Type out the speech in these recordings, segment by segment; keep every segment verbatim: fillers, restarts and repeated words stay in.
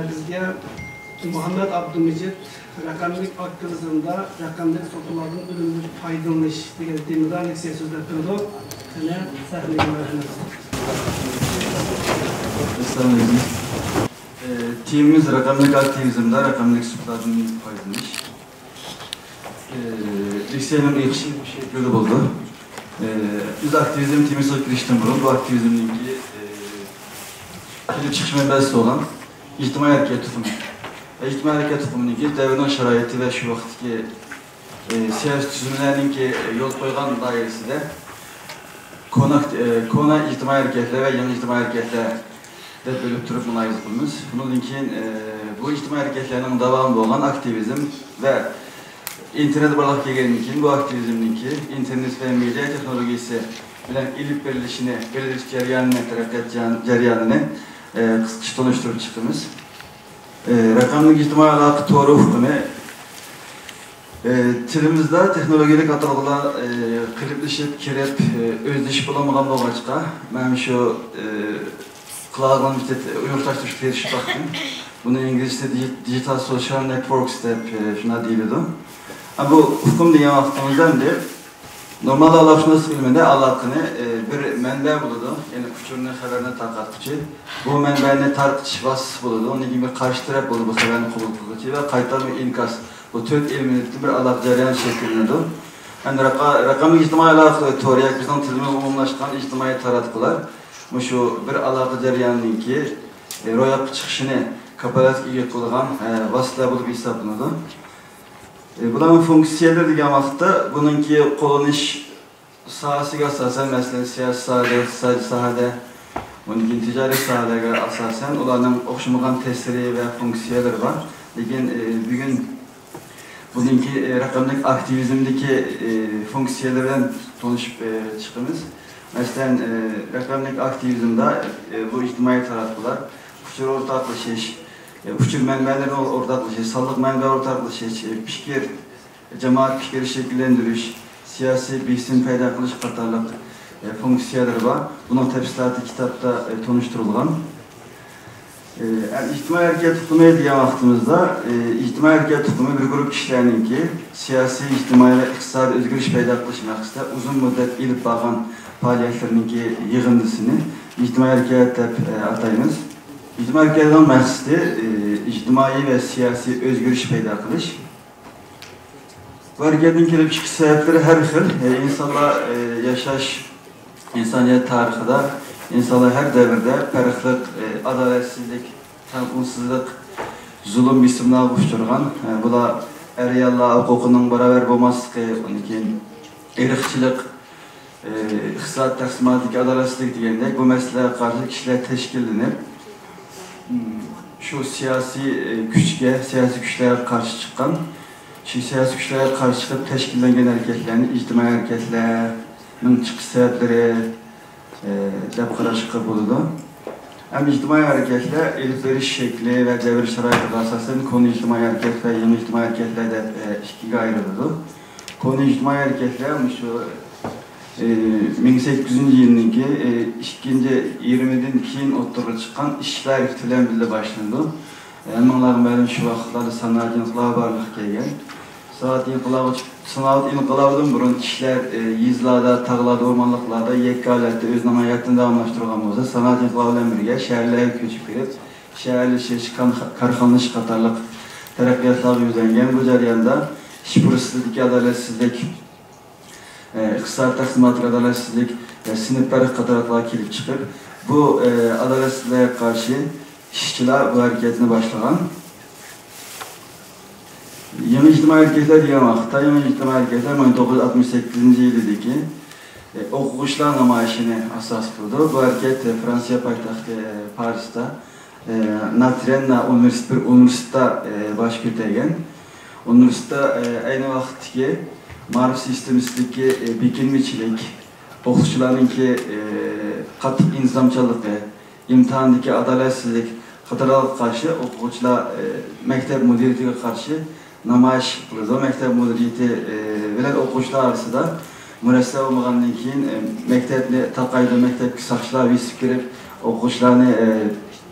بىزگە مۇھەممەد ئابدۇمىجىت رەقەملىك ئاكتىۋىزمدا رەقەملىك سوتۇنلاردىن ئۈنۈملۈك پايدىلىنىش دېگەن تېمىدا لېكسىيە سۆزلەپ بېرىدۇ. قېنى، سەھنىگە مەرھەمەت. ئەسسالامۇئەلەيكۇم. ئى، تېمىمىز رەقەملىك ئاكتىۋىزمدا رەقەملىك سوتلاردىن پايدىلىنىش. ئى، لېكسىيەنىڭ ئېقىشى بۇ شەكىلدە بولىدۇ. ئى، بىز ئاكتىۋىزم تېمىسىغا كىرىشتىن بۇرۇن، بۇ ئاكتىۋىزمنىڭكى، ئى، كېلىپ چىقىش مەنبەسى بولغان ئىجتىمائىي ھەرىكەت تۇخۇمى. ئىجتىمائىي ھەرىكەت تۇخۇمىنىڭكى دەۋرنىڭ شارائىتى ۋە شۇ ۋاقىتتىكى، ئى، سىياسىي تۈزۈملەرنىڭكى يول قويغان دائىرىسىدە كونا، ئى، كونا ئىجتىمائىي ھەرىكەتلەر ۋە يېڭى ئىجتىمائىي ھەرىكەتلەر دەپ بۆلۈپ تۇرۇپ مۇلاھىزە قىلىمىز. بۇنىڭدىن كېيىن، ئى، بۇ ئىجتىمائىي ھەرىكەتلەرنىڭ داۋامى بولغان ئاكتىۋىزم ۋە ئىنتېرنېت بارلىققا كەلگەندىن كېيىن بۇ ئاكتىۋىزمنىڭكى ئىنتېرنېت ۋە مېدىيا تېخنولوگىيىسى بىلەن ئېلىپ بېرىلىشىنى، بىلدۈرۈش جەريانىنى، تەرەققىيات جەريان-، جەريانىنى، ئى، قىسقىچە تونۇشتۇرۇپ چىقىمىز. ئى، رەقەملىك ئىجتىمائىي ئالاقە تورى ئۇقۇمى، ئى، تىلىمىزدا تېخنولوگىيەلىك ئاتالغۇلار، ئى، قېلىپلىشىپ كىرىپ، ئى، ئۆزلىشىپ بولالمىغان بولغاچقا، مەن شۇ، ئى، قىلالىغىنىمچە ئۇيغۇرچىلاشتۇرۇشقا تىرىشىپ باقتىم. بۇنى ئىنگلىزچىسى دىجىت-، دىجىتال سوشىيال نېتوركس دەپ، ئى، شۇنداق دېيىلىدۇ. ھە، بۇ ئۇقۇم دېگەن ۋاقتىمىزدا ئەمدى نورمال ئالاقىشۇناسلىق ئىلمىدە ئالاقىنى، ئى، بىر مەنبە بولىدۇ، يەنى ئۇچۇرنى، خەۋەرنى تارقاتقۇچى. بۇ مەنبەنى تارقىتىش ۋاسىتىسى بولىدۇ، ئۇنىڭ كېيىن بىر قارشى تەرەپ بولىدۇ، بۇ خەۋەرنى قوبۇل قىلغۇچى ۋە قايتارما ئىنكاس. بۇ تۆت ئېلېمېنتتىن بىر ئالاقە جەريانى شەكىللىنىدۇ. ئەمدى رەقە-، رەقەملىك ئىجتىمائىي ئالاقە تورى، ياكى بىزنىڭ تىلىمىزغا ئومۇملاشقان ئىجتىمائىي تاراتقۇلار مۇشۇ بىر ئالاقە جەريانىنىڭكى، ئى، روياپقا چىقىشىنى كاپالەتكە ئىگە قىلىدىغان، ئە، ۋاسىتىلەر بولۇپ ھېسابلىنىدۇ. ئى، بۇلارنىڭ فۇنكسىيەلىرى دېگەن ۋاقىتتا، بۇنىڭكى قوللىنىش ساھەسىگە ئاساسەن، مەسىلەن، سىياسىي ساھەدە، ئىقتىسادىي ساھەدە، ئۇنىڭ كېيىن تىجارىي ساھەلەرگە ئاساسەن، ئۇلارنىڭ ئوخشىمىغان تەسىرى ۋە فۇنكسىيەلىرى بار. لېكىن، ئى، بۈگۈن بۇنىڭكى، ئى، رەقەملىك ئاكتىۋىزمدىكى، ئى، فۇنكسىيەلىرى بىلەن تونۇشۇپ، ئى، چىقىمىز. مەسىلەن، ئى، رەقەملىك ئاكتىۋىزمدا، ئى، بۇ ئىجتىمائىي تاراتقۇلار، ئۇچۇر ئورتاقلىشىش، ئى، ئۇچۇر مەنبەلىرىنى ئورتاقلىشىش، سانلىق مەنبە ئورتاقلىشىش، ئى، پىكىر، جامائەت پىكرى شەكىللەندۈرۈش، سىياسىي بېسىم پەيدا قىلىش قاتارلىق، ئى، فۇنكسىيەلىرى بار. بۇنىڭ تەپسىلاتى كىتابتا، ئى، تونۇشتۇرۇلغان. ئى، ئىجتىمائىي ھەرىكەت ئۇقۇمى دېگەن ۋاقتىمىزدا، ئى، ئىجتىمائىي ھەرىكەت ئۇقۇمى بىر گۇرۇپ كىشىلەرنىڭكى سىياسىي، ئىجتىمائىي ۋە ئىقتىسادىي ئۆزگىرىش پەيدا قىلىش مەقسىتىدە ئۇزۇن مۇددەت ئېلىپ بارغان پائالىيەتلىرىنىڭكى يىغىندىسىنى ئىجتىمائىي ھەرىكەت دەپ، ئى، ئاتايمىز. ئىجتىمائىي ھەرىكەتنىڭ مەقسىتى، ئى، ئىجتىمائىي ۋە سىياسىي ئۆزگىرىش پەيدا قىلىش. بۇ ھەرىكەتنىڭ كېلىپ چىقىش سەۋەبلىرى ھەر خىل. ئى، ئىنسانلار، ئى، ياشاش، ئىنسانىيەت تارىخىدا ئىنسانلار ھەر دەۋردە پەرقلىق، ئى، ئادالەتسىزلىك، تەڭپۇڭسىزلىق، زۇلۇم، بېسىملارغا ئۇچرىغان. ئى، بۇلار ئەر-ئاياللار ھوقۇقىنىڭ باراۋەر بولماسلىقى، ئۇنىڭ كېيىن ئىرقچىلىق، ئى، ئىقتىساد تەقسىماتىدىكى ئادالەتسىزلىك دېگەندەك، بۇ مەسىلىلەرگە قارشى كىشىلەر تەشكىللىنىپ، شۇ سىياسىي، ئى، كۈچكە، سىياسىي كۈچلەرگە قارشى چىققان، شۇ سىياسىي كۈچلەرگە قارشى چىقىپ تەشكىللەنگەن ھەرىكەتلەرنى ئىجتىمائىي ھەرىكەتلەرنىڭ چىقىش سەۋەبلىرى، ئى، دەپ قاراشقا بولىدۇ. ھەم ئىجتىمائىي ھەرىكەتلەر ئېلىپ بېرىش شەكلى ۋە دەۋر شارائىتىغا ئاساسەن كونا ئىجتىمائىي ھەرىكەت ۋە يېڭى ئىجتىمائىي ھەرىكەتلەر دەپ، ئى، ئىككىگە ئايرىلىدۇ. كونا ئىجتىمائىي ھەرىكەتلەر مۇشۇ، ئى، مىڭ سەككىز يۈز ئىنقىلابىدىن كېيىن، ئى، ئىككىنچى يېرىمىدىن كېيىن ئوتتۇرىغا چىققان ئىشچىلار ھەرىكىتى بىلەن بىللە باشلىنىدۇ. ھەممىڭلارغا مەلۇم، شۇ ۋاقىتلاردا سانائەت ئىنقىلابى بارلىققا كەلگەن. سانائەت ئىنقىلابى، سانائەت ئىنقىلابىدىن بۇرۇن كىشىلەر، ئى، يېزىلاردا، تاغلاردا، ئورمانلىقلاردا يەككە ھالەتتە ئۆزىنىڭ ھاياتىنى داۋاملاشتۇرغان بولسا، سانائەت ئىنقىلابى بىلەن بىرگە شەھەرلەرگە كۆچۈپ كىرىپ، شەھەرلىشىش، كان-، كارخانىلىشىش قاتارلىق تەرەققىياتلارغا يۈزلەنگەن. بۇ جەرياندا ئىش پۇرسىتىدىكى ئادالەتسىزلىك، ئىقتىساد تەقسىماتىدىكى ئادالەتسىزلىك ۋە سىنىپ پەرقى قاتارلىقلار كېلىپ چىقىپ، بۇ، ئادالەتسىزلىككە قارشى ئىشچىلار بۇ ھەرىكەتنى باشلىغان. يېڭى ئىجتىمائىي ھەرىكەتلەر دېگەن ۋاقىتتا، يېڭى ئىجتىمائىي ھەرىكەتلەر مىڭ توققۇز يۈز ئاتمىش سەككىزىنچى يىلىدىكى، ئوقۇغۇچىلار نامايىشىنى ئاساس قىلىدۇ. بۇ ھەرىكەت، فرانسىيە پايتەختى، پارىژدا، ئە، ناتريەننا ئۇنىۋېرسىتېت، بىر ئۇنىۋېرسىتېتتا، ئە، باش كۆتۈرگەن. ئۇنىۋېرسىتېتتا، ئە، ئەينى ۋاقىتتىكى مائارىپ سىستېمىسىدىكى، ئە، بېكىنمىچىلىك، ئوقۇتقۇچىلارنىڭكى، ئە، قاتتىق ئىنتىزامچانلىقى، ئىمتىھاندىكى ئادالەتسىزلىك قاتارلىقلارغا قارشى ئوقۇغۇچىلار، ئە، مەكتەپ مۇدىرىيىتىگە قارشى نامايىش قىلىدۇ. مەكتەپ مۇدىرىيىتى، ئە، بىلەن ئوقۇغۇچىلار ئارىسىدا مۇرەسسە بولمىغاندىن كېيىن، ئە، مەكتەپنى تاقايدۇ، مەكتەپكە ساقچىلار بېسىپ كىرىپ، ئوقۇغۇچىلارنى، ئە،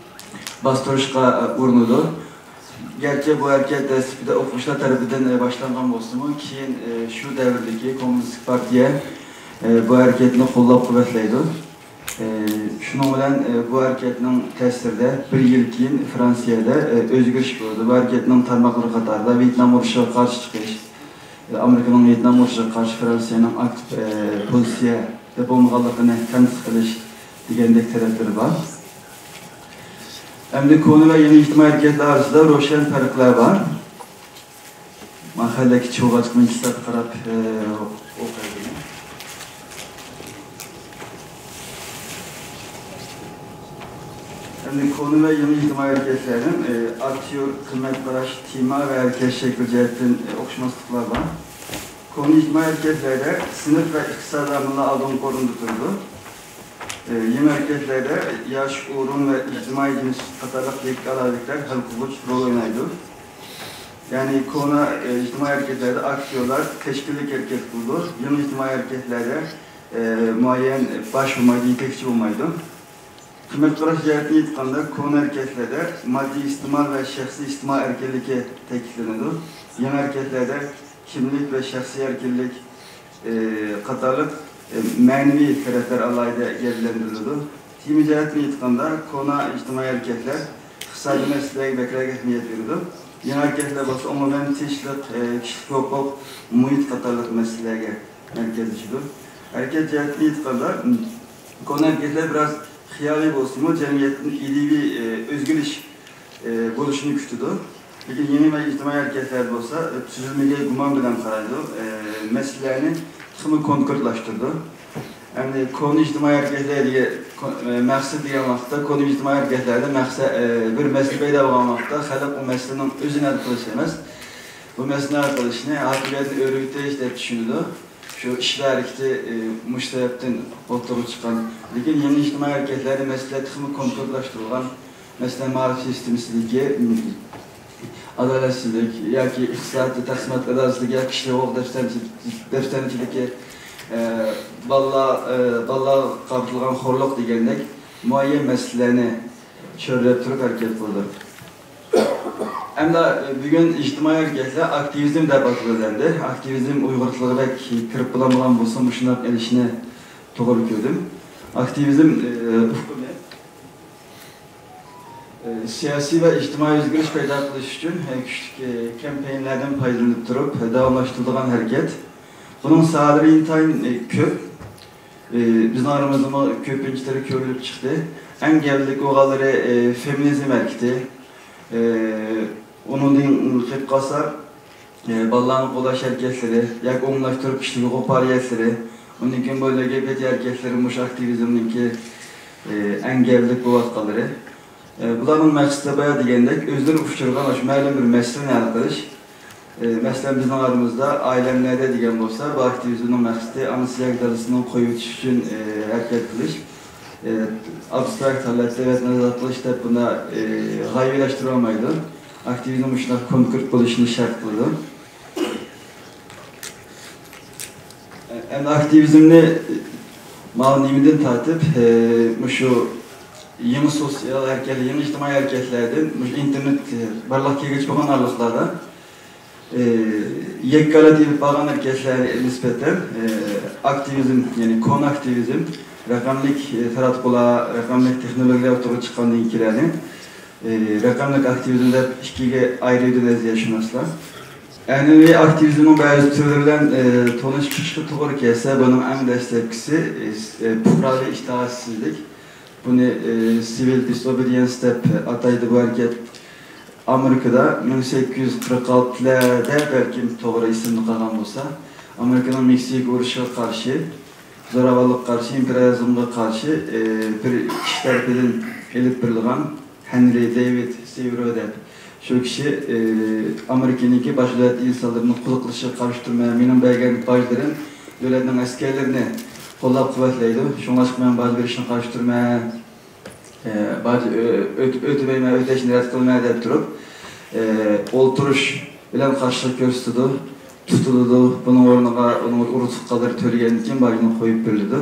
باستۇرۇشقا ئۇرۇنىدۇ. گەرچە بۇ ھەرىكەت دەسلىپىدە ئوقۇغۇچىلار تەرىپىدىن باشلانغان بولسىمۇ، كېيىن شۇ دەۋردىكى كوممۇنىستىك پارتىيە بۇ ھەرىكەتنى قوللاپ قۇۋۋەتلەيدۇ. شۇنىڭ بىلەن بۇ ھەرىكەتنىڭ تەسىرىدە بىر يىل كېيىن فرانسىيەدە ئۆزگىرىش بولىدۇ. بۇ ھەرىكەتنىڭ تارماقلىرى قاتارىدا ۋيېتنام ئۇرۇشىغا قارشى چىقىش، ئامېرىكىنىڭ ۋيېتنام ئۇرۇشىغا قارشى فرانسىيەنىڭ ئاكتىپ پوزىتسىيەدە بولمىغانلىقىنى تەنقىد قىلىش دېگەندەك تەرەپلىرى بار. ئەمدى كونا ۋە يېڭى ئىجتىمائىي ھەرىكەتلەر ئارىسىدا روشەن پەرقلەر بار. ماخەللە كىچىك بولغاچقا مەن كىتاب قاراپ ئوقۇيمەن. ئەمدى كونا ۋە يېڭى ئىجتىمائىي ھەرىكەتلەرنىڭ ئاكتىيور، قىممەت قاراش، تېما ۋە ھەرىكەت شەكلى جەھەتتىن ئوخشىماسلىقلار بار. كونا ئىجتىمائىي ھەرىكەتلەردە سىنىپ ۋە ئىقتىسادىي ئامىللار ئالدىنقى ئورۇندا تۇرىدۇ. يېڭى ھەرىكەتلەردە ياش، ئورۇن ۋە ئىجتىمائىي جىنسلىك قاتارلىق يەككە ئالاھىدىلىكلەر ھەل قىلغۇچ رول ئوينايدۇ. يەنى كونا ئىجتىمائىي ھەرىكەتلەردە ئاكتىيورلار تەشكىللىك ھەرىكەت قىلىدۇ. يېڭى ئىجتىمائىي ھەرىكەتلەردە مۇئەييەن باش بولمايدۇ، يېتەكچى بولمايدۇ. قىممەت قاراش جەھەتتىن ئېيتقاندا، كونا ھەرىكەتلەردە ماددىي ئىستېمال ۋە شەخسىي ئىستېمال ئەركىنلىكى تەكىتلىنىدۇ. يېڭى ھەرىكەتلەردە كىملىك ۋە شەخسىي ئەركىنلىك، ئى، قاتارلىق، ئى، مەنىۋى تەرەپلەر ئالاھىدە گەۋدىلەندۈرۈلىدۇ. تېما جەھەتتىن ئېيتقاندا، كونا ئىجتىمائىي ھەرىكەتلەر ئىقتىسادىي مەسىلىلەرگە بەكرەك ئەھمىيەت بېرىدۇ. يېڭى ھەرىكەتلەر بولسا ئومۇمەن تىنچلىق، ئى، كىشىلىك ھوقۇق، مۇھىت قاتارلىق مەسىلىلەرگە مەركەزلىشىدۇ. ھەرىكەت جەھەتتىن ئېيتقاندا، كونا ھەرىكەتلەر بىراز خىيالىي بولسىمۇ، جەمئىيەتتىن ئىدىيىۋى، ئى، ئۆزگىرىش، ئى، بولۇشىنى كۈتىدۇ. لېكىن يېڭى ۋە ئىجتىمائىي ھەرىكەتلەردە بولسا، ئى، تۈزۈلمىگە گۇمان بىلەن قارايدۇ، ئى، مەسىلىلەرنى تېخىمۇ كونكرېتلاشتۇرىدۇ. ئەمدى كونا ئىجتىمائىي ھەرىكەتلەر دېگەن، كو-، ئى، مەقسەت دېگەن ۋاقىتتا، كونا ئىجتىمائىي ھەرىكەتلەردە مەقسەت، ئى، بىر مەسىلە پەيدا بولغان ۋاقىتتا خەلق ئۇ مەسىلىنىڭ ئۆزىنى ھەل قىلىش ئەمەس، بۇ مەسىلىنى ھەل قىلىشنى ھاكىمىيەتنى ئۆرۈۋېتىش دەپ چۈشىنىدۇ. شۇ ئىشلار ھەرىكىتى، ئى، مۇشۇ سەۋەبتىن ئوتتۇرىغا چىققان. لېكىن يېڭى ئىجتىمائىي ھەرىكەتلەردە مەسىلە تېخىمۇ كونكرېتلاشتۇرۇلغان. مەسىلەن، مائارىپ سىستېمىسىدىكى، ئىم، ئادالەتسىزلىك ياكى ئىقتىسادىي تەقسىمات ئادالەتسىزلىكى ياكى كىشىلىك ھوقۇق دەپسەندىچىلىكى، ئە، بالىلار، ئە، بالىلارغا قارىتىلغان خورلۇق دېگەندەك مۇئەييەن مەسىلىلەرنى چۆرىدەپ تۇرۇپ ھەرىكەت قىلدى. ئەمدى بۈگۈن ئىجتىمائىي ھەرىكەتلەر ئاكتىۋىزم دەپ ئاتىلىدۇ ئەمدى. ئاكتىۋىزم ئۇيغۇر تىلىغا بەك كىرىپ بولالمىغان بولسا، مۇشۇنداق ئېلىشنى توغرا كۆردۈم. ئاكتىۋىزم، ئى، ئۇقۇمى، ئى، سىياسىي ۋە ئىجتىمائىي ئۆزگىرىش پەيدا قىلىش ئۈچۈن، ئى، كۈچلۈك، ئى، كەمپەينلەردىن پايدىلىنىپ تۇرۇپ، ئى، داۋاملاشتۇرۇلىدىغان ھەرىكەت. بۇنىڭ ساھەلىرى ئىنتايىن، ئى، كۆپ. ئى، بىزنىڭ ئارىمىزدىمۇ كۆپىنچىلىرى كۆرۈلۈپ چىقتى. ئەڭ گەۋدىلىك بولغانلىرى، ئى، فېمىنىزم ھەرىكىتى. ئى، ئۇنىڭدىن قېلىپ قالسا، ئى، بالىلارنى قوللاش ھەرىكەتلىرى ياكى ئومۇملاشتۇرۇپ كىشىلىك ھوقۇق پائالىيەتلىرى، ئۇنىڭدىن كېيىن بۇ لەگبەت ھەرىكەتلىرى مۇشۇ ئاكتىۋىزمنىڭكى، ئى، ئەڭ گەۋدىلىك بولۇۋاتقانلىرى. ئى، بۇلارنىڭ مەقسىتى بايا دېگەندەك، ئۆزلىرى ئۇچرىغان شۇ مەلۇم بىر مەسىلىنى ھەل قىلىش. ئى، مەسىلەن، بىزنىڭ ئارىمىزدا ئائىلەملەردە دېگەن بولسا، بۇ ئاكتىۋىزمنىڭ مەقسىتى ئانىسى ياكى دادىسىنىڭ قويۇۋېتىش ئۈچۈن، ئى، ھەرىكەت قىلىش. ئى، ئابستراكت ھالەتتە ۋەتەن ئازاد قىلىش دەپ بۇنداق، ئى، غايىۋىلەشتۈرۈۋالمايدۇ. ئاكتىۋىزم مۇشۇنداق كونكرېت بولۇشىنى شەرت قىلىدۇ. ئەمدى ئاكتىۋىزمنى ماۋۇ نېمىدىن تارتىپ، ئى، مۇشۇ يېڭى سوتسىيال ھەرىكەت، يېڭى ئىجتىمائىي ھەرىكەتلەردىن، مۇشۇ ئىنتېرنېت بارلىققا كەلگۈچە بولغان ئارىلىقلاردا، ئى، يەككە ھالەتتە ئېلىپ بارغان ھەرىكەتلەرگە نىسبەتەن، ئى، ئاكتىۋىزم، يەنى كونا ئاكتىۋىزم، رەقەملىك، ئى، تاراتقۇلار، رەقەملىك تېخنولوگىيەلەر ئوتتۇرىغا چىققاندىن كېيىنلەرنى، ئى، رەقەملىك ئاكتىۋىزم دەپ ئىككىگە ئايرىيدۇ نەزەرىيەشۇناسلار. ئەنئەنىۋى ئاكتىۋىزمنىڭ بەزى تۈرلىرى بىلەن، ئى، تونۇشۇپ چىقىشقا توغرا كەلسە، بۇنىڭ ئەڭ دەسلەپكىسى، ئى، پۇقراۋى ئىتائەتسىزلىك. بۇنى، ئى، سىۋىل دىسئوبېدىيېنس دەپ ئاتايدۇ بۇ ھەرىكەت. ئامېرىكىدا مىڭ سەككىز يۈز قىرىق ئالتىلەردە بەلكىم توغرا ئېسىمدە قالغان بولسا، ئامېرىكىنىڭ مېكسىكا ئۇرۇشىغا قارشى، زوراۋانلىققا قارشى، ئىمپېرىيالىزمغا قارشى، ئى، بىر كىشى تەرىپىدىن ئېلىپ بېرىلغان ھېنرى دېۋىد سېۋېرو دەپ شۇ كىشى، ئى، ئامېرىكىنىڭكى باش دۆلەت ئىنسانلىرىنى قۇل قىلىشىغا قارشى تۇرىمەن، مېنىڭ بەرگەن باجلىرىم دۆلەتنىڭ ئەسكەرلىرىنى قوللاپ قۇۋۋەتلەيدۇ، شۇڭلاشقا مەن باج بېرىشنى قارشى تۇرىمەن. ئى، باج ئۆ-، ئۆت-، ئۆتىمەيمەن، ئۆتەشنى رەت قىلىمەن دەپ تۇرۇپ، ئى، ئولتۇرۇش بىلەن قارشىلىق كۆرسىتىدۇ، تۇتۇلىدۇ. بۇنىڭ ئورنىغا ئۇنىڭ ئۇرۇق تۇغقانلىرى تۆلىگەندىن كېيىن باجنى قويۇپ بېرىلىدۇ.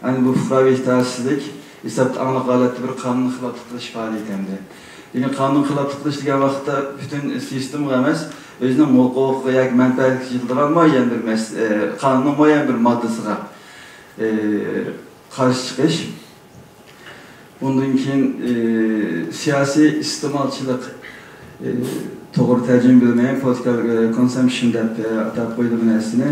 ئەمدى بۇ پۇقراۋى ئىتائەتسىزلىك ھېسابتا ئاڭلىق ھالەتتە بىر قانۇنغا خىلاپلىق قىلىش پائالىيىتى ئەمدى. لېكىن قانۇن خىلاپلىق قىلىش دېگەن ۋاقىتتا پۈتۈن سىستېمىغا ئەمەس، ئۆزىنىڭ ھوقۇقىغا ياكى مەنپەئەتىگە يېتىدىغان مۇئەييەن بىر مەس-، ئە، قانۇننىڭ مۇئەييەن بىر ماددىسىغا، ئە، قارشى چىقىش. ئۇندىن كېيىن، ئە، سىياسىي ئىستېمالچىلىق، ئە، توغرا تەرجىمە بىلمەي، political، ئە، consumption دەپ، ئە، ئاتاپ قويدى بۇ نەرسىنى.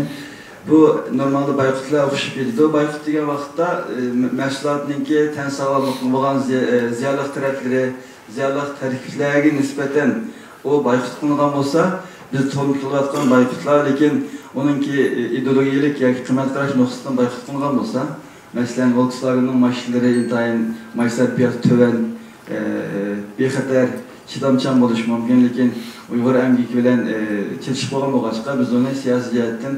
بۇ نورمالدا بايقۇتلار ئوخشىشىپ كېتىدۇ. بايقۇت دېگەن ۋاقىتتا، ئە، مە-، مەھسۇلاتنىڭكى تەن ساغلاملىقىغا بولغان زىيا-، ئە، زىيانلىق تەرەپلىرى، زىيانلىق تەرەپلەرگە نىسبەتەن ئۇ بايقۇت قىلىنغان بولسا، بىز تولۇملۇق قىلىۋاتقان بايقۇتلار، لېكىن ئۇنىڭكى ئىدېئولوگىيەلىك ياكى قىممەت قاراش نۇقتىسىدىن بايقۇت قىلىنغان بولسا، مەسىلەن، ۋولكسۋاگېننىڭ ماشىنىلىرى ئىنتايىن ماي سەرپىياتى تۆۋەن، ئە، بىخەتەر، چىدامچان بولۇشى مۇمكىن، لېكىن ئۇيغۇر ئەمگىكى بىلەن، ئە، چېتىشىپ قالغان بولغاچقا، بىز ئۇنى سىياسىي جەھەتتىن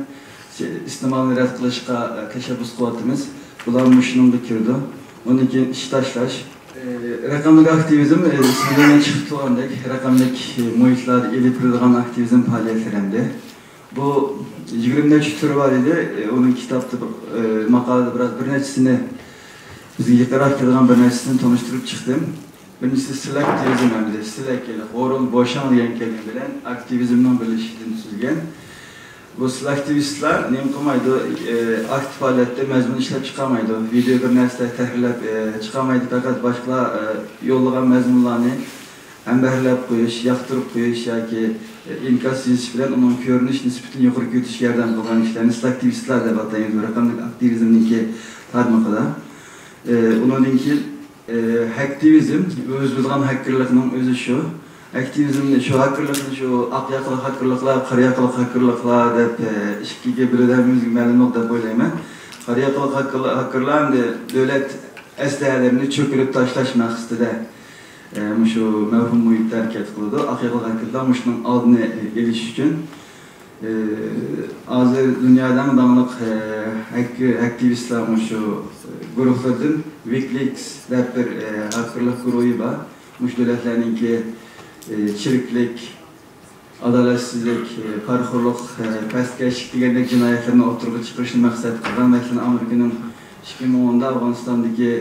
ئىستېمالنى رەت قىلىشقا، ئە، تەشەببۇس قىلىۋاتىمىز. بۇلار مۇشۇنىڭغا كىرىدۇ. ئۇندىن كېيىن ئىش تاشلاش. ئە، رەقەملىك ئاكتىۋىزم، ئە، سىزدىن چىقىپ تۇرغاندەك، رەقەملىك، ئە، مۇھىتلاردا ئېلىپ بېرىلىدىغان ئاكتىۋىزم پائالىيەتلىرى ئەمدى. بۇ يىگىرمە نەچچە تۈرى بار ئىدى. ئە، ئۇنىڭ كىتابتا، ئە، ماقالىدە بىراز، بىر نەچچىسىنى، بىزگە يېقىنراق كېلىدىغان بىر نەچچىسىنى تونۇشتۇرۇپ چىقتىم. بىرىنچىسى سېلېكتىۋىزم ئەمدى، سېلەك، يەنى ھورۇن، بوشاڭ دېگەن كەلىمە بىلەن ئاكتىۋىزمنىڭ بىرلىشىشىدىن تۈزۈلگەن. بۇ سېلېكتىۋىستلار نېمە قىلمايدۇ؟ ئى، ئاكتىپ ھالەتتە مەزمۇن ئىشلەپ چىقارمايدۇ. ۋىدېئو بىر نەرسىلەر تەھرىرلەپ، ئى، چىقارمايدۇ. پەقەت باشقىلار، ئى، يوللىغان مەزمۇنلارنى ھەمبەھىرلەپ قويۇش، ياقتۇرۇپ قويۇش ياكى، ئى، ئىنكاس يېزىش بىلەن ئۇنىڭ كۆرۈنۈش نىسبىتىنى يۇقىرى كۆتۈرۈشكە ياردەم قىلغان كىشىلەرنى سېلېكتىۋىستلار دەپ ئاتايمىز، بۇ رەقەملىك ئاكتىۋىزمنىڭكى تارمىقىدا. ئى، ئۇنىڭدىن كېيىن ئى، ھەكتىۋىزم، ئۆزى بىلىدىغان ھەككىرلىكنىڭ ئۆزى شۇ. ھەكتىۋىزمنى، شۇ ھەككىرلىكنى شۇ ئاق ياقىلىق ھەككىرلىكلار، قارا ياقىلىق ھەككىرلىكلار دەپ، ئى، ئىككىگە بۆلىدۇ، ھەممىمىزگە مەلۇملۇق دەپ ئويلايمەن. قارا ياقىلىق ھەككىرلار، ھەككىرلار ئەمدى دۆلەت ئەسلىھەلىرىنى چۆكۈرۈپ تاشلاش مەقسىتىدە، ئى، مۇشۇ مەۋھۇم مۇھىتتا ھەرىكەت قىلىدۇ. ئاق ياقىلىق ھەككىرلار مۇشۇنىڭ ئالدىنى ئېلىش ئۈچۈن ئى، ھازىر دۇنيادا ئەڭ داڭلىق، ئى، ھەك-، ھەكتىۋىستلار مۇشۇ گۇرۇھلىرىدىن ۋىكىلىكس دەپ بىر، ئى، ھەككىرلىك گۇرۇھى بار. مۇشۇ دۆلەتلەرنىڭكى، ئى، چىرىكلىك، ئادالەتسىزلىك، ئى، پارىخورلۇق، ئى، پەسكەشلىك دېگەندەك جىنايەتلەرنى ئوتتۇرىغا چىقىرىشنى مەقسەت قىلغان. مەسىلەن، ئامېرىكىنىڭ ئىككى مىڭ ئوندا ئافغانىستاندىكى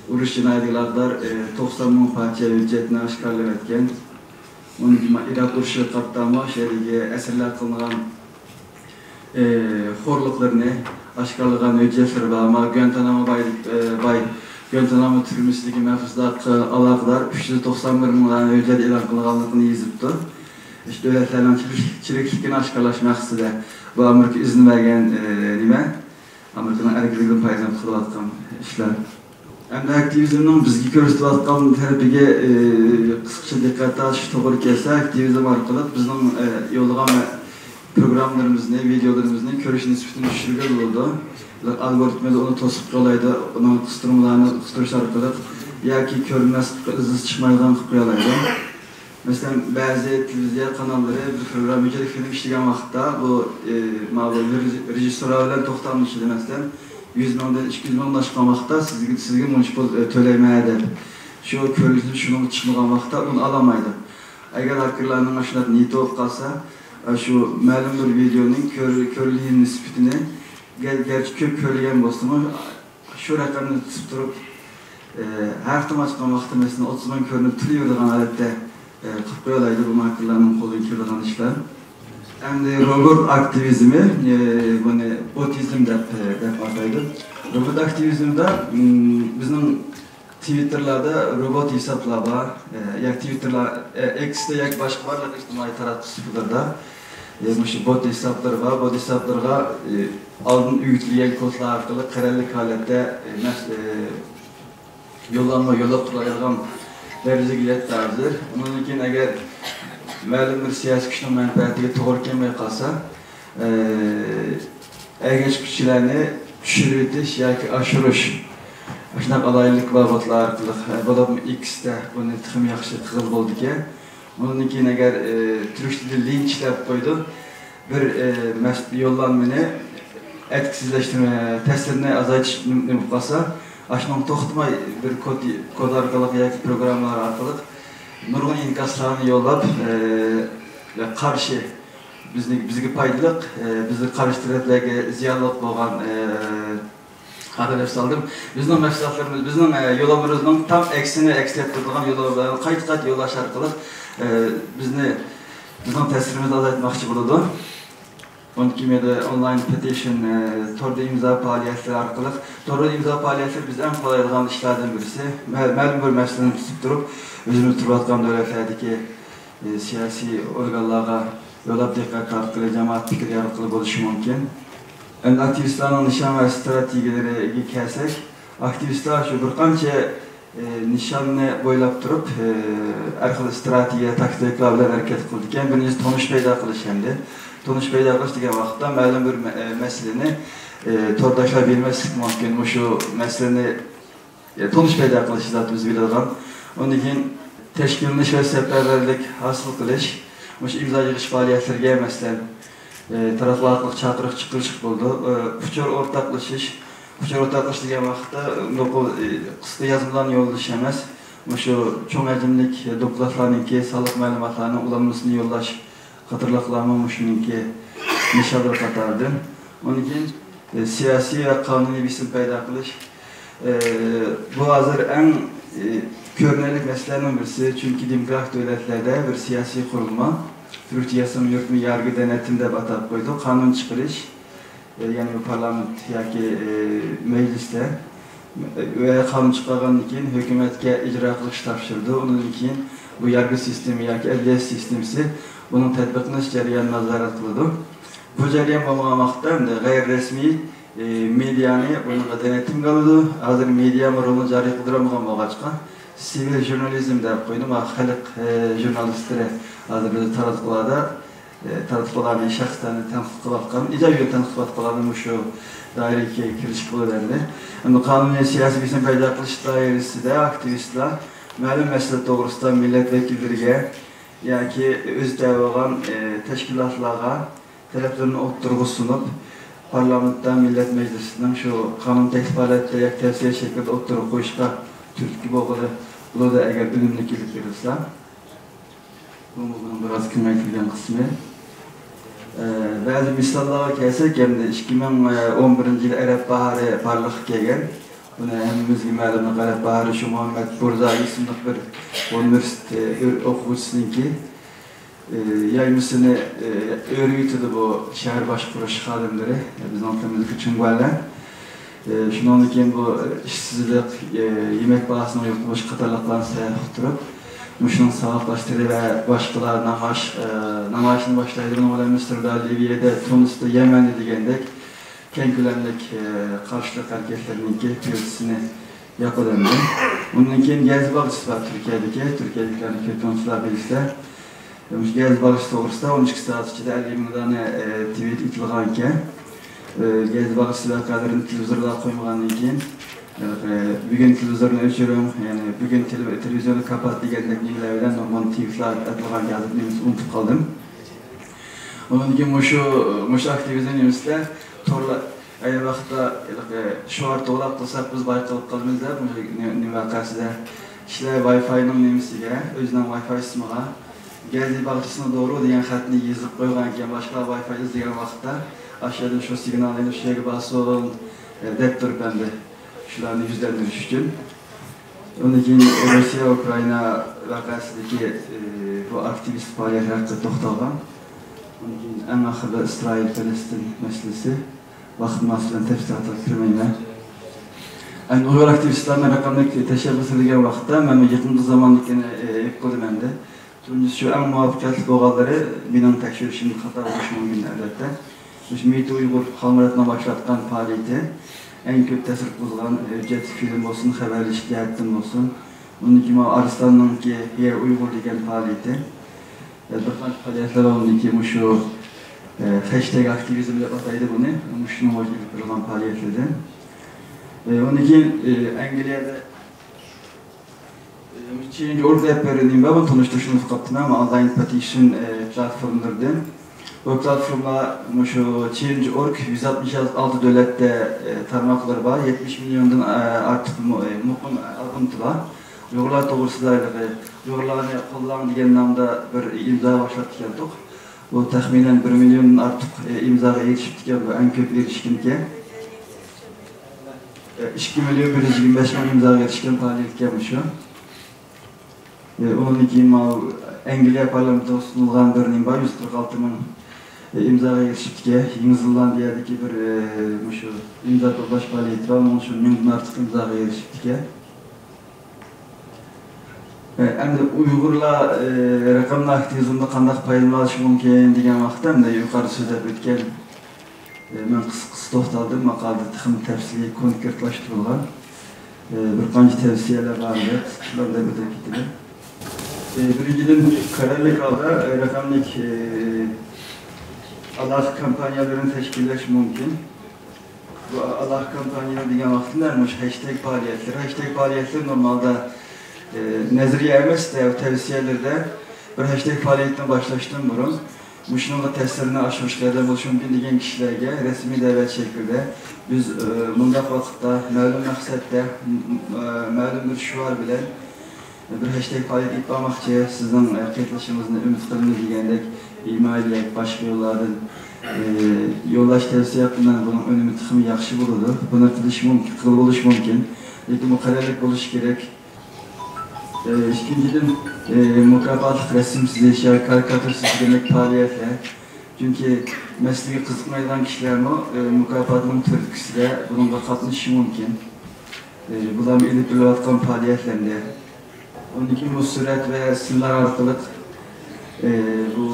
ئۇرۇش جىنايىتىگە ئالاقىدار، ئى، توقسان مىڭ پارچە ھۆججەتنى ئاشكارىلاۋەتكەن. ئۇنىڭدىن كېيىن ئىراق ئۇرۇشىغا قارىتا شۇ يەردىكى ئەسىرلەر قىلىنغان، ئى، خورلۇقلىرىنى ئاشكارىلىغان ھۆججەتلىرى بار. ئەمما گۇئانتانامو باي، ئى، باي، گۇئانتانامو تۈرمىسىدىكى مەھبۇسلارغا ئالاقىدار ئۈچ يۈز توقسان بىر مىڭ دانە ھۆججەت ئېلان قىلغانلىقىنى يېزىپتۇ. ئىشتە دۆلەتلەرنىڭ چىرىك-، چىرىكلىكىنى ئاشكارىلاش مەقسىتىدە بۇ ئامېرىكا ئىزىن بەرگەن، ئى، نېمە؟ ئامېرىكىنىڭ ئەركىنلىكىدىن پايدىلىنىپ قىلىۋاتقان ئىشلار. ئەمدى ئاكتىۋىزمنىڭ بىزگە كۆرسىتىۋاتقان تەرىپىگە، ئى، قىسقىچە دىققەت تارتىش توغرا كەلسە، ئاكتىۋىزم ئارقىلىق بىزنىڭ، ئى، يوللىغان پروگراممىلىرىمىزنى، ۋىدېئولىرىمىزنى كۆرۈش نىسبىتىنى چۈشۈرگىلى بولىدۇ. ئالگورىتمدا ئۇنى توسۇپ قويالايدۇ، ئۇنىڭ قىستۇرمىلارنى قىستۇرۇش ئارقىلىق ياكى كۆرۈنمەس قىلىپ ئىزىسى چىقمايدىغان قىلىپ قويالايدۇ. مەسىلەن، بەزى تېلېۋىزىيە قاناللىرى بىر پروگرامما ئىجادىيەت فىلىم ئىشلىگەن ۋاقىتتا، بۇ، ئى، ماۋۇ رېژ-، رېژىسسورلار بىلەن توختاملىشىدۇ. مەسىلەن، يۈز مىڭدىن ئىككى يۈز مىڭدىن ئاشقان ۋاقىتتا سىزگە، سىزگە مۇنچە پۇل، ئى، تۆلەيمەن دەپ. شۇ كۆرۈنۈشنى شۇنىڭغا چىقمىغان ۋاقىتتا ئۇنى ئالالمايدۇ. ئەگەر ھاكېرلارنىڭ ئاشۇنداق نىيىتى بولۇپ قالسا، ئاشۇ مەلۇم بىر ۋىدېئونىڭ كۆر-، كۆرۈلگەن نىسبىتىنى گەر-، گەرچە كۆپ كۆرۈلگەن بولسىمۇ، شۇ رەقەمنى تۇتۇپ تۇرۇپ، ئى، ھەر قېتىم ئاچقان ۋاقتىدا مەسىلەن ئوتتۇز مىڭ كۆرۈنۈپ تۇرۇۋېرىدىغان ھالەتتە، ئى، قىلىپ قويالايدۇ بۇ ھاكېرلارنىڭ قولىدىن كېلىدىغان ئىشلار. ئەمدى روبوت ئاكتىۋىزمى، ئى، بۇنى بوتىزم دەپ، ئى، دەپ ئاتايدۇ. روبوت ئاكتىۋىزمدا، ئىم، بىزنىڭ تىۋىتتېرلاردا روبوت ھېسابلار بار، ئى، ياكى تىۋىتتېرلار، ئى، ئېكستا ياكى باشقا بارلىق ئىجتىمائىي تاراتقۇ سۇپىلىرىدا، ئى، مۇشۇ بوت ھېسابلىرى بار. بوت ھېسابلىرىغا، ئى، ئالدىن ئۆگىتىلگەن كودلار ئارقىلىق قەرەللىك ھالەتتە، ئى، مەس-، ئى، يوللانما يوللاپ تۇرالايدىغان دەرىجىگە يەتتى ھازىر. ئۇنىڭدىن كېيىن ئەگەر مەلۇم بىر سىياسىي كۈچنىڭ مەنپەئەتىگە توغرا كەلمەي قالسا، ئى، ئەگەشكۈچىلەرنى چۈشۈرۈۋېتىش ياكى ئاشۇرۇش، ئاشۇنداق ئالاھىدىلىكى بار بوتلار ئارقىلىق، ئى، بولۇپمۇ ئېكستا بۇنى تېخىمۇ ياخشى قىلغىلى بولىدىكەن. ئۇنىڭدىن كېيىن ئەگەر، ئى، تۈرك تىلىدا لىنچ دەپ قويىدۇ، بىر، ئى، مەس-، يوللانمىنى ئەتكىسىزلەشتۈرمە، تەسىرىنى ئازايتىش نېمە، نېمە بولۇپ قالسا، ئاشۇنىڭ توختىماي بىر كود، كود ئارقىلىق ياكى پروگراممىلار ئارقىلىق نۇرغۇن ئىنكاسلارنى يوللاپ، ئى، قارشى بىزنى، بىزگە پايدىلىق، ئى، بىزگە قارشى تەرەپلەرگە زىيانلىق بولغان، ئى، قادىر دەپ سالدىم. بىزنىڭ مەھسۇلاتلىرىمىز، بىزنىڭ، ئە، يوللامىلىرىمىزنىڭ تام ئەكسىنى ئەكس ئەتتۈرىدىغان يوللامىلارنى قايتا-قايتا يوللاش ئارقىلىق، ئە، بىزنى، بىزنىڭ تەسىرىمىزنى ئازايتماقچى بولىدۇ. ئۇنىڭدىن كېيىن يەنە ئونلاين پېتىشن، ئە، توردا ئىمزا پائالىيەتلىرى ئارقىلىق، توردا ئىمزا پائالىيەتلىرى بىز ئەڭ قولايلىغان ئىشلاردىن بىرسى. مە-، مەلۇم بىر مەسىلىنى تۇتۇپ تۇرۇپ، ئۆزىمىز تۇرۇۋاتقان دۆلەتلەردىكى، ئە، سىياسىي ئورگانلارغا يوللاپ دىققەت تارتقىلى، جامائەت پىكرى يارىتقىلى بولۇشى مۇمكىن. ئەمدى ئاكتىۋىستلارنىڭ نىشان ۋە ئىستراتېگىيەلىرىگە كەلسەك، ئاكتىۋىستلار شۇ بىر قانچە، ئى، نىشاننى بويلاپ تۇرۇپ، ئى، ھەر خىل ئىستراتېگىيە، تاكتىكىلار بىلەن ھەرىكەت قىلىدىكەن. بىرىنچىسى، تونۇش پەيدا قىلىش ئەمدى. تونۇش پەيدا قىلىش دېگەن ۋاقىتتا مەلۇم بىر مە-، ئە، مەسىلىنى، ئى، تورداشلار بىلمەسلىكى مۇمكىن. مۇشۇ مەسىلىنى، ئى، تونۇش پەيدا قىلىش زاتى بىز بىلىدىغان. ئۇندىن كېيىن تەشكىللىنىش ۋە سەپەرۋەرلىك ھاسىل قىلىش. مۇشۇ ئىمزا يىغىش پائالىيەتلىرىگە، مەسىلەن، ئى، تاراتقۇلار ئارقىلىق چاقىرىق چىقىرىشقا بولىدۇ. ئى، ئۇچۇر ئورتاقلىشىش. ئۇچۇر ئورتاقلىشىش دېگەن ۋاقىتتا نوقۇل، ئى، قىسقا يازمىلارنى يوللىشىش ئەمەس، مۇشۇ چوڭ ھەجىملىك دوكلاتلارنىڭكى، سانلىق مەلۇماتلارنىڭ ئۇلانمىسىنى يوللاش قاتارلىقلارمۇ مۇشۇنىڭكى نىشانلىرى قاتارىدىن. ئۇندىن كېيىن، ئى، سىياسىي ۋە قانۇنىي بېسىم پەيدا قىلىش. ئى، بۇ ھازىر ئەڭ، ئى، كۆرۈنەرلىك مەسىلىلەرنىڭ بىرسى، چۈنكى دېموكراتىك دۆلەتلەردە بىر سىياسىي قۇرۇلما، تۈركچە ياسىما يۈرۈتمە، يارگى دېنەتىم دەپ ئاتاپ قويىدۇ، قانۇن چىقىرىش، ئە، يەنى بۇ پارلامېنت ياكى، ئە، مەجلىستە، ئە، ۋە قانۇن چىقارغاندىن كېيىن ھۆكۈمەتكە ئىجرا قىلىشقا تاپشۇرىدۇ. ئۇنىڭدىن كېيىن بۇ يارگى سىستېما ياكى ئەدلىيە سىستېمىسى بۇنىڭ تەتبىقلىنىش جەريانىنى نازارەت قىلىدۇ. بۇ جەريان بولمىغان ۋاقىتتا ئەمدى غەيرىي رەسمىي، ئە، مېدىيانى بۇنىڭغا دېنەتىمگە ئالىدۇ. ھازىر مېدىيامۇ رولىنى جارى قىلدۇرالمىغان بولغاچقا، سىۋىل ژۇرنالىزم دەپ قويدۇم، خەلق، ئە، ژۇرنالىستلىرى ھازىر بىز تاراتقۇلاردا ئى، تاراتقۇلارنى، شەخسلەرنى تەنقىد قىلىۋاتقان، ئىجابىي يۆنىلىپ تەنقىد قىلىۋاتقانلارنى مۇشۇ دائىرىگە كىرىشكە بولىدۇ ئەمدى. ئەمدى قانۇنىي سىياسىي بېسىم پەيدا قىلىش دائىرىسىدە ئاكتىۋىستلار مەلۇم مەسىلە توغرىسىدا مىللەت ۋەكىللىرىگە ياكى ئۆزى تەۋە بولغان، ئى، تەشكىلاتلارغا تەلەپلىرىنى ئوتتۇرىغا سۇنۇپ، پارلامېنتتا مىللەت مەجلىسىنىڭ شۇ قانۇن تەكلىپ ھالەتتە ياكى تەۋسىيە شەكلىدە ئوتتۇرىغا قويۇشقا تۈرتكە بولغىلى بولىدۇ، ئەگەر ئۈنۈملۈك ئېلىپ بېرىلسا. بۇ بۇنىڭ بىراز كېڭەيتىلگەن قىسمى. ئە، بەزى مىساللارغا كەلسەك، ئەمدى ئىككى مىڭ ئون بىرىنچى يىل ئەرەب باھارى بارلىققا كەلگەن. بۇنى ھەممىمىزگە مەلۇم، ئەرەب باھارى شۇ مۇھەممەد بۇرزاي ئىسىملىق بىر ئۇنىۋېرسىتېت، ئە، ئۆ-، ئوقۇغۇچىسىنىڭكى، ئە، يايمىسىنى، ئە، ئۆرۈۋېتىدۇ بۇ شەھەر باشقۇرۇش خادىملىرى، ئە، بىزنىڭ تىلىمىزدىكى چىڭگۇەنلەر. ئى، شۇنىڭدىن كېيىن بۇ، ئى، ئىشسىزلىق، ئى، يېمەك باھاسىنىڭ يۇقىرى بولۇشى قاتارلىقلارنى سەۋەب قىلىپ تۇرۇپ، مۇشۇنىڭ ساۋاقداشلىرى ۋە باشقىلار نامايىش، ئى، نامايىشنى باشلايدۇ. بۇنىڭ بىلەن مىسىردا، لىۋىيەدە، تۇنىستا، يەمەندە دېگەندەك كەڭ كۆلەملىك، ئى، قارشىلىق ھەرىكەتلىرىنىڭكى پىۋىسىنى ياقىدۇ ئەمدى. ئۇنىڭدىن كېيىن گەزى باغچىسى بار تۈركىيەدىكى، تۈركىيەدىكىلەرنى كۆپىنچىلەر بىلىسىلەر. مۇشۇ گەزى باغچىسى توغرىسىدا ئون ئىككى سائەت ئىچىدە ئەللىك مىڭ دانە، ئە، تۋىت ئېتىلغانىكەن. ئە، گەزى باغچىسى ۋەقەلىرىنى تېلېۋىزوردا قويمىغاندىن كېيىن، ئە، بۈگۈن تېلېۋىزورنى ئۆچۈرۈڭ، يەنى بۈگۈن تېلېۋ-، تېلېۋىزىيوننى كاپات دېگەندەك نېمىلەر بىلەن نۇرغۇن تۋىتلار ئېتىلغانىكەن، ھازىر نېمىسى ئۇنتۇپ قالدىم. ئۇنىڭدىن كېيىن مۇشۇ، مۇشۇ ئاكتىۋىزم نېمىسىدە تورلار ئەينى ۋاقىتتا ھېلىقى شوئار توۋلاپ قىلساق، بىز بايقىلىپ قالىمىز دەپ، مۇشۇ نېمە ۋەقەسىدە كىشىلەر ۋاي فاينىڭ نېمىسىگە، ئۆزىنىڭ ۋاي فاي ئىسمىغا گەزى باغچىسىنى دورۇ دېگەن خەتنى يېزىپ قويغانىكەن، باشقىلار ۋاي فاي ئىزدىگەن ۋاقىتتا ئاشۇ يەردىن شۇ سىگنال ئېلىپ شۇ يەرگە بارسۇن، ئە، دەپ تۇرۇپ ئەمدى شۇلارنى يۈزلەندۈرۈش ئۈچۈن. ئۇنىڭدىن كېيىن روسىيە، ئۇكرائىنا ۋەقەسىدىكى، ئى، بۇ ئاكتىۋىست پائالىيەتلەر ھەققىدە توختالغان. ئۇنىڭدىن كېيىن ئەڭ ئاخىرىدا ئىسرائىل، پەلەستىن مەسىلىسى. ۋاقىت مۇناسىۋىتى بىلەن تەپسىلاتىغا كىرمەيمەن. ئەمدى ئۇيغۇر ئاكتىۋىستلارنىڭ رەقەملىك تەشەببۇسى دېگەن ۋاقىتتا مەن يېقىنقى زاماندىكىنى، ئى، ئېلىپ قويدۇم ئەمدى. تۇنجىسى شۇ، ئەڭ مۇۋەپپەقىيەتلىك بولغانلىرى مېنىڭ تەكشۈرۈشۈمدە خاتا بولۇشى مۇمكىن، ئەلۋەتتە. مۇشۇ مىت ئۇيغۇر خالمۇراتنىڭ باشلاتقان پائالىيىتى ئەڭ كۆپ تەسىر قوزغىغان، ھۆججەتلىك فىلىم بولسۇن، خەۋەرلىشىش جەھەتتىن بولسۇن. ئۇنىڭدىن كېيىن ماۋۇ ئارسلاننىڭكى ھېير ئۇيغۇر دېگەن پائالىيىتى. بىر قانچە پائالىيەتلەر بار، ئۇنىڭدىن كېيىن مۇشۇ، ئە، خەشتەگ ئاكتىۋىزم دەپ ئاتايدۇ بۇنى. مۇشۇنىڭ بويىچە ئېلىپ بېرىلغان پائالىيەتلەردىن. ئە، ئۇنىڭدىن كېيىن، ئە، ئەنگلىيەدە چېينج ئورگ دەپ بىر نېمە بار، بۇنى تونۇشتۇرۇشنى ئۇنتۇپ قاپتىمەن، ئونلاين پېتىشن، ئى، پلاتفورمىلىرىدىن. بۇ پلاتفورما مۇشۇ چېينج ئورگ يۈز ئاتمىش ئالتە دۆلەتتە، ئى، تارماقلىرى بار، يەتمىش مىليوندىن، ئى، ئارتۇق مۇ-، ئى، مۇقىم ئابونېنتى بار. ئۇيغۇرلار توغرىسىدا ھېلىقى ئۇيغۇرلارنى قوللاڭ دېگەن نامدا بىر ئىمزا باشلاپتىكەنتۇق. بۇ تەخمىنەن بىر مىليوندىن ئارتۇق، ئى، ئىمزاغا ئېرىشىپتىكەن، بۇ ئەڭ كۆپ ئېرىشكىنىكەن. ئىككى مىليون بىر يۈز يىگىرمە بەش مىڭ ئىمزاغا ئېرىشكەن پائالىيەتكەن مۇشۇ. ئۇنىڭدىن كېيىن ماۋۇ ئەنگلىيە پارلامېنتىغا سۇنۇلغان بىر نېمە بار، يۈز قىرىق ئالتە مىڭ ئىمزاغا ئېرىشىپتىكەن. يېڭى زېلاندىيەدىكى بىر، مۇشۇ ئىمزا توپلاش پائالىيىتى بار، ئۇنىڭ ئۈچۈن مىڭدىن ئارتۇق ئىمزاغا ئېرىشىپتىكەن. ئەمدى ئۇيغۇرلار رەقەملىك ئاكتىۋىزمدا قانداق پايدىلىنىۋالىشى مۇمكىن دېگەن ۋاقىتتا، مەن يۇقىرىدا سۆزلەپ ئۆتكەن، مەن قىسقىسە توختالدىم، ماقالىدە تېخىمۇ تەپسىلىي كونكرېتلاشتۇرۇلغان بىر قانچە تەۋسىيەلەر بار دەپ، شۇلارنى دەپ ئۆتۈپ كېتىمەن. بىرىنچىدىن، قەرەللىك ھالدا رەقەملىك ئالاقە كامپانىيەلىرىنى تەشكىللەش مۇمكىن. بۇ ئالاقە كامپانىيە دېگەن ۋاقىتتا مۇشۇ ھەشتەگ پائالىيەتلىرى. ھەشتەگ پائالىيەتلىرى نورمالدا، ئە، نەزەرىيە ئەمەس، تەۋسىيەلىرىدە بىر ھەشتەگ پائالىيەتنى باشلاشتىن بۇرۇن، مۇشۇنىڭغا تەسىرىنى ئاشۇرۇشقا ياردەم بولۇشى مۇمكىن دېگەن كىشىلەرگە رەسمىي دەۋەت شەكلىدە بىز، ئە، مۇنداق ۋاقىتتا، مەلۇم مەقسەتتە، م-، م-، ئە، مەلۇم بىر شوئار بىلەن بىر ھەشتەگ پائالىيەت ئېلىپ بارماقچى، سىزنىڭ، ئە، قېتىلىشىڭىزنى ئۈمىد قىلىمىز دېگەندەك ئىمايە ياكى باشقا يوللاردىن، ئە، يوللاش تەۋسىيە قىلىمەن. بۇنىڭ ئۈنۈمى تېخىمۇ ياخشى بولىدۇ. بۇنى قىلىش مۇمكىن، قىلىپ بولۇش مۇمكىن. لېكىن بۇ قەرەللىك بولۇشى كېرەك. ئە، ئىككىنچىدىن، ئە، مۇكاپاتلىق رەسىم سىزىش ياكى كارىكاتۇر سىزىش دېگەندەك پائالىيەتلەر. چۈنكى مەسىلىگە قىزىقمايدىغان كىشىلەرمۇ، ئە، مۇكاپاتنىڭ تۈرتكىسىدە بۇنىڭغا قاتنىشىشى مۇمكىن. ئە، بۇلارمۇ ئېلىپ بېرىلىۋاتقان پائالىيەتلەردە. ئۇندىن كېيىن بۇ سۈرەت ۋە سىنلار ئارقىلىق، ئە، بۇ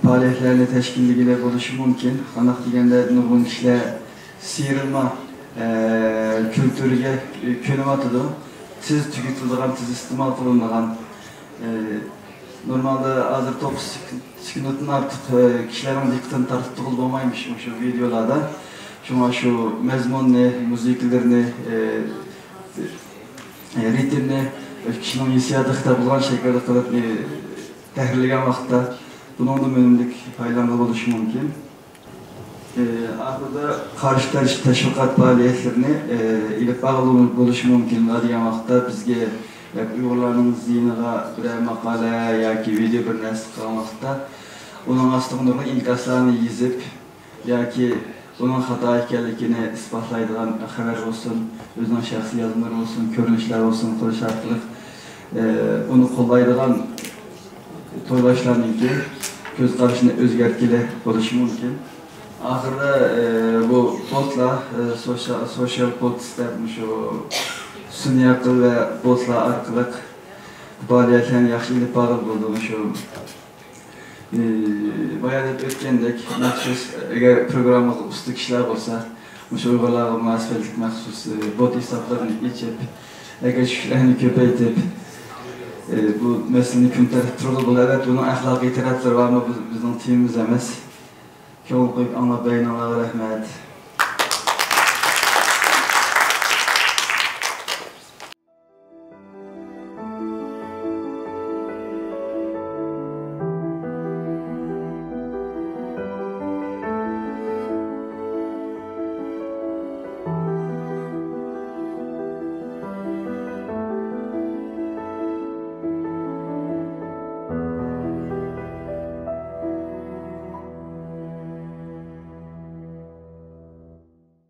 پائالىيەتلەرنى تەشكىللىگىلى بولۇشى مۇمكىن. قانداق دېگەندە، نۇرغۇن كىشىلەر سىيرىلما، ئە، كۈلتۈرىگە كۆنۈۋاتىدۇ. تېز تۈگىتىلىدىغان، تېز ئىستېمال قىلىنىدىغان. ئە، نورمالدا ھازىر توققۇز سېكۇنتتىن ئارتۇق، ئە، كىشىلەرنىڭ دىققىتىنى تارتىپ تۇرغىلى بولمايمىش مۇشۇ ۋىدېئولاردا. شۇڭا شۇ مەزمۇننى، مۇزىكىلىرىنى، ئە، ئە، رىتىمنى كىشىنىڭ ھېسسىياتىغا خىتاب قىلغان شەكىلدە قىلىپ، ئە، تەھرىرلىگەن ۋاقىتتا بۇنىڭدىن ئۈنۈملۈك پايدىلانغىلى بولۇشى مۇمكىن. ئە، ئاخىرىدا قارشى تەش-، تەشۋىقات پائالىيەتلىرىنى، ئە، ئېلىپ بارغىلى بولۇشى مۇمكىن دېگەن ۋاقىتتا بىزگە، ئە، ئۇيغۇرلارنىڭ زىيىنىغا بىرەر ماقالە ياكى ۋىدېئو بىر نەرسە قىلغان ۋاقىتتا ئۇنىڭ ئاستىغا نۇرغۇن ئىنكاسلارنى يېزىپ، ياكى ئۇنىڭ خاتا ئىكەنلىكىنى ئىسپاتلايدىغان خەۋەر بولسۇن، ئۆزىنىڭ شەخسىي يازمىلىرى بولسۇن، كۆرۈنۈشلەر بولسۇن قىلىش ئارقىلىق، ئە، ئۇنى قوللايدىغان تورداشلارنىڭكى كۆز قارىشىنى ئۆزگەرتكىلى بولۇشى مۇمكىن. ئاخىرىدا، ئە، بۇ بوتلار، ئە، سوشال، سوشال بوتس دەپ مۇشۇ سۈنئىي ئەقىل ۋە بوتلار ئارقىلىق پائالىيەتلەرنى ياخشى ئېلىپ بارغىلى بولىدۇ. مۇشۇ ئى، بايا دەپ ئۆتكەندەك، مەخسۇس، ئەگەر پروگراممىغا ئۇستا كىشىلەر بولسا، مۇشۇ ئۇيغۇرلارغا مۇناسىۋەتلىك مەخسۇس، ئى، بوت ھېسابلىرىنى ئېچىپ، ئەگەر شۇلارنى كۆپەيتىپ، ئى، بۇ مەسىلىنى كۈن تەرتىپتە تۇرغىلى بولىدۇ. ئەلۋەتتە، بۇنىڭ ئەخلاقىي تەرەپلىرى بارمۇ، بۇ بىزنىڭ تېمىمىز ئەمەس. كۆڭۈل قويۇپ ئاڭلاپ بەرگىنىڭلارغا رەھمەت.